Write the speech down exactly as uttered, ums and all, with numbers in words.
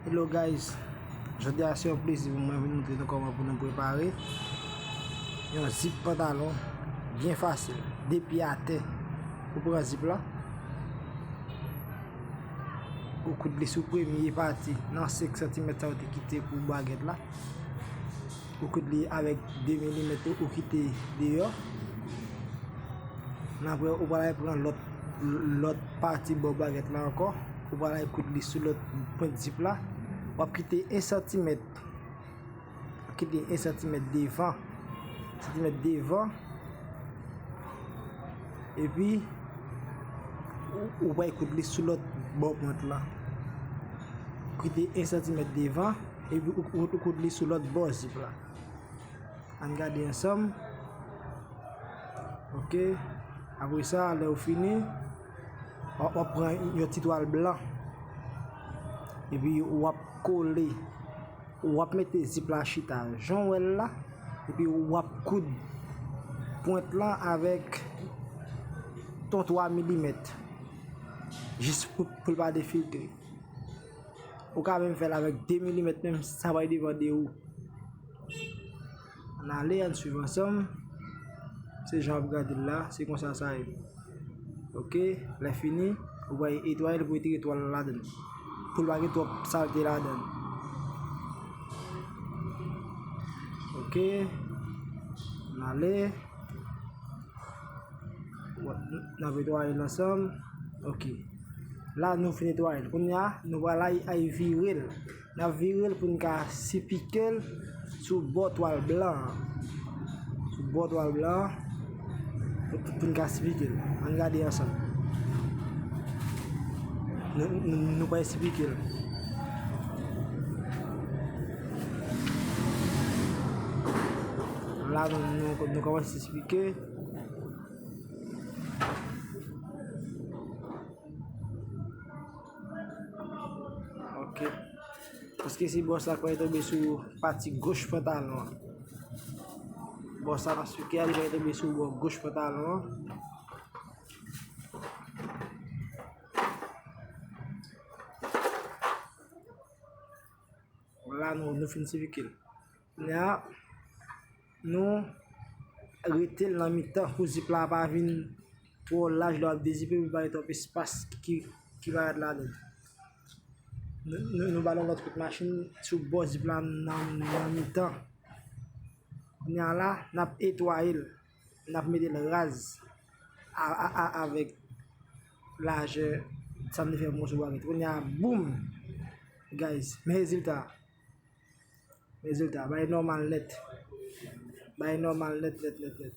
Hello guys, jodi a se yon plezi pou mwen vin moutre nou kòman pou nou prepare yon zip pantalon byen fasil. Depi atè, ou pran zip la, ou koud li sou premye pati nan senk santimèt sa ou te kite pou bagèt la. Ou koud li avèk de milimèt ou kite deyò. Nan apre, ou pral al pran lòt, lòt pati bò bagèt la ankò. Ou pral al koud li sou lòt pwent zip la. W ap kite en santimèt. Kite en santimèt devan. Santimèt devan. Epi, ou, ou pral koud li sou lòt bò pwent la. Kite en santimèt devan. Epi, ou, ou, ou koud li sou lòt bò zip la. Ann gade ansanm. Ok. Apre sa, lè ou fini, w ap, w ap pran yon ti twal blan. Epi w ap kole. W ap mete zip la chita jan w wè l la. Epi w ap koud pwent lan avèk yon twa milimèt. Jis pou, pou l pa defiltre. Ou ka menm fè l avèk de milimèt menm, sa pral depann de ou. Ann ale, ann swiv ansanm. Se jan w ap gade l la, se konsa sa ye. Ok, lè fini, ou pral netwaye l pou retire twal la ladan l. Pou l pa gen twòp salte ladan l. Ok, ann ale. N ap netwaye l ansanm. Ok. La, nou fin netwaye l. Kounye a, nou pral al, al vire l. N ap vire l pou n ka sipike l sou bò twal blan an. Sou bò twal blan an, pou, pou, pou n ka sipike l. Ann gade ansanm. Nou, nou, nou pral sipike l. La, nou, nou, nou kòmanse sipike. Ok. Paske se bò sa k pral tonbe sou pati goch pantalon an. Bò sa n ap sipike a, li pral tonbe sou bò goch pantalon an. La, nou, nou fin sipike l. Kounye a, nou rete l nan mitan pou zip la pa vin twò laj lè w ap dezipe, pou pa gen twòp espas ki, ki parèt ladan l. Nou, nou, nou ba l yon lòt kout machin sou bò zip la nan, nan mitan. Kounye a la, n ap netwaye l, n ap mete l raz a, a, a, avèk lajè sa n te fè moso bagèt. Kounye a, boum! Guys, men rezilta a. Rezilta, bagay nòmal nèt. Bagay nòmal nèt, nèt, nèt, nèt.